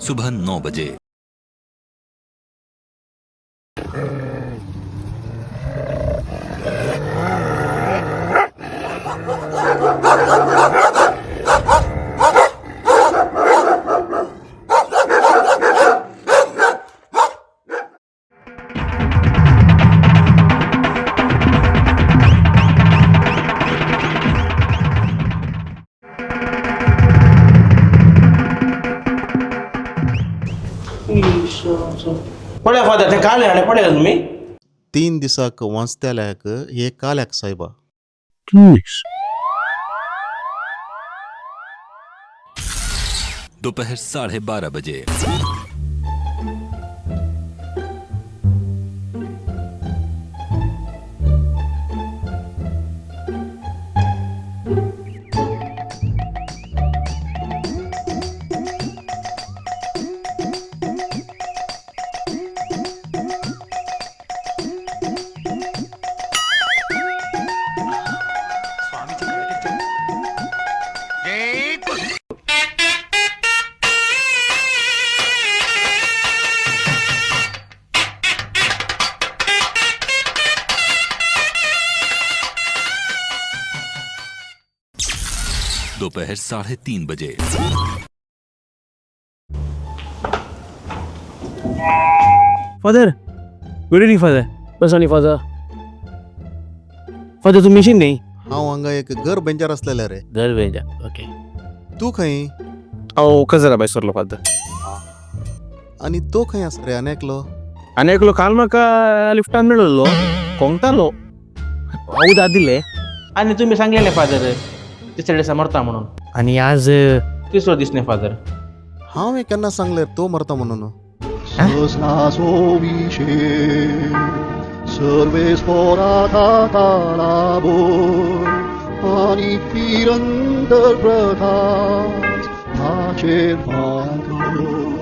सुबह 9 बजे। पळय फादर, तें काले हाणें पळयलें तुमी? 3 दिसाक वांचतेल्याक हे काल्याक सायबा. दोपहर 12:30 बजे। दोपहर 3:30 बजे। Father, good evening father. बस फादर. फादर तूं मिशीन न्ही? हांव हांगा एक घर बेंजार आसलेलें रे. दर बेंजा, ओके. तूं खंय? हांव कजरा बाय सरलो फादर. आनी तो खंय आसा रे आनी एकलो? आनी एकलो काल म्हाका लिफ्टान मेळिल्लो, कोंगतालो उदक दिले. आनी तुमी सांगलेलें फादर तिसऱ्या दिसा मरता म्हणून. आनी आज तिसरो दीस न्ही फादर? हांव हें केन्ना सांगलें तो मरता म्हणून? आनी निरंतर प्रकाश हाचेर फातर.